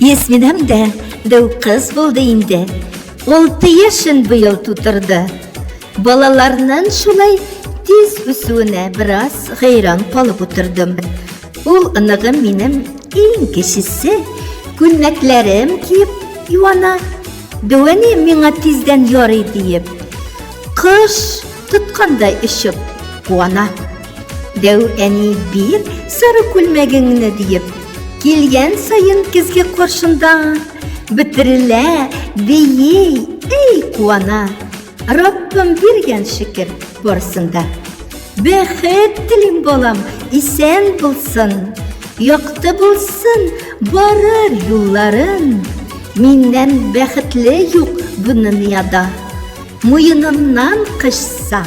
Ясминәм дә дәү кыз булды инде. 6 яшен быел тутырды. Балаларның шулай тиз үсүенә бераз хәйран калып утырдым. Ул оныгым минем иң кечесе, күлмәкләрем киеп юана. Дәүәни миңа тиздән ярый диеп, кош тоткандай очып куана. Дәү әни бир сары күлмәгеңне диеп, килгән саен көзге каршында бөтерелә, бии, эй куана. Раббым биргән шөкер барысында. Бәхет телим балам, исән булсын, якты булсын барыр юлларын. Миннән бәхетле юк бу дөньяда. Муенымнан кычса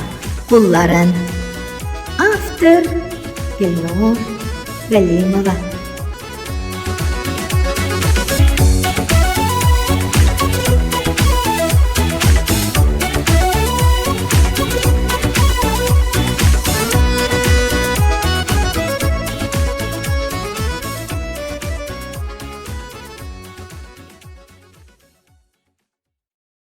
кулларын. Автор Гөлнур Галимова.